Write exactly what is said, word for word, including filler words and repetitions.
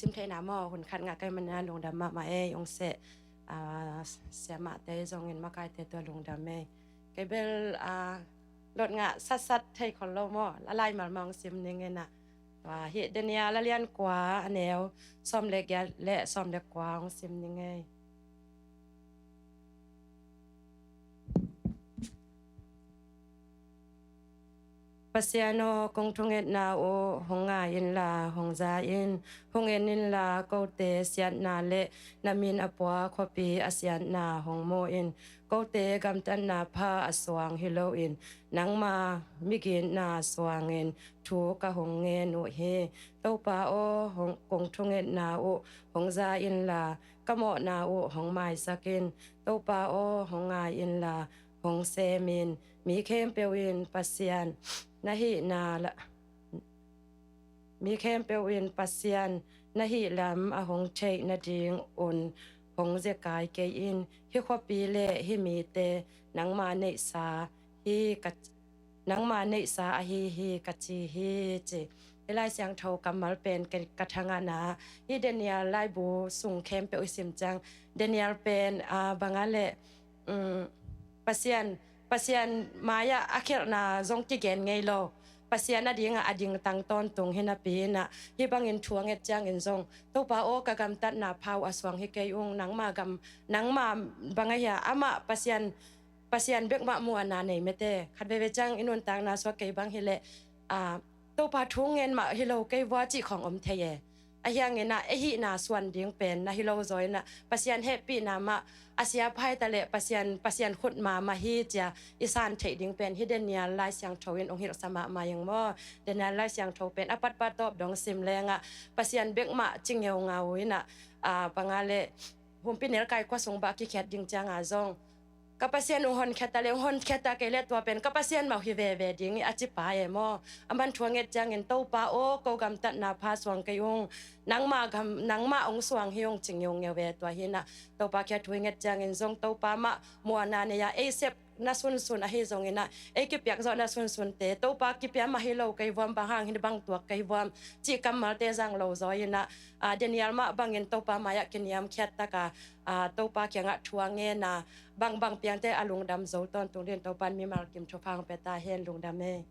sim theihna maw, hun khat ngah ka hih manin lungdam mahmah ei. Ong seh, ah, siamahte zongin makaite tawh lungdam ei. Kei bel, ah, lot ngah satsat thei khol lo maw, a lai malmah ong sim ning ei na. Tua hih Daniel a lian kua, a neu sawm le giat le sawm le kua ong sim ning ei. Pasian aw, kong thungetna uh hong ngai inla hong za in, hong en inla kote siatna le na min a pua khuapi a siatna hong mu in. Kote gamtatna pha a suang hi loin, nangma migitna suangin thu ka hong ngen uh hi. Topa aw, hong, kong thungetna uh hong za inla, ka mawhna uh hong maisak in. Topa aw, hong ngai inla hong sem in. Mi khempeuh in Pasian na hihna la, mi khempeuh in Pasian na hih lam a hong theih nadingun hong zekai kei in. Hih khuapi le hih mite nangma neihsa hi ka, nangma neihsa ahi hi ka ci hi, ci. Hih Lai Siangtho kammal pen ka, ka thangahna, hih Daniel laibu sung khempeuh i sim ciang, Daniel pen, ah, bang a leh, um, Pasian, Pasian mai-ah a khelhna zong kigen ngei lo. Pasian a dingah a dingtang tawntung hi napi inah, hih bangin thu a nget ciangin zong, Topa aw, ka gamtatna pha uh a suang hi kei ung, nangma gam, nangma bang a hia, amah Pasian, Pasian bek mah muanna nei mete. Khat veve ciang i nuntakna sua kei bang hileh, ah, Topa thu ngen mah hi lo kei vua cih khawng om thei e. Ahi hangin ah, ei hihna suan ding pen na hi lo zaw inah, Pasian hehpihna mah, a sia phai ta leh Pasian, Pasian khut mah mah hi cia i san theih ding pen hih Daniel Lai Siangtho in ong hilhsa mahmah ing maw. Daniel Lai Siangtho pen a patpat tawp dong sim lengah, Pasian bek mah ci ngeungau inah, ah, bang a leh, Humpinelkai khua sung bah kikhiat ding ciangah zong, ka Pasian ong honkhia ta leh, ong honkhia ta kei leh tua pen ka Pasian mah hi veve ding hi a ci pa e maw. Aman thu a nget ciangin, Topa aw, ko gamtatna pha suang kei ung, nangma gam, nangma ong suang hi ung ci ngeungeu e. Tua hi inah, Topa kiang thu i nget ciangin zong Topa mah muanna nei a, ei sep na sunsun ahi zong inah, ei kipiak zawh na sunsunte, Topa kipia mah hi lo kei vuam, bang hang hi bang tuak kei vuam cih kammalte zang lo zaw inah, ah, Daniel mah bangin Topa mai-ah kiniamkhiat taka, ah, Topa kiangah thu a ngen a, bangbang piangte a lungdam zo tawntung dingin Topa in mimal kim thupha ong pia ta hen. Lungdam ei.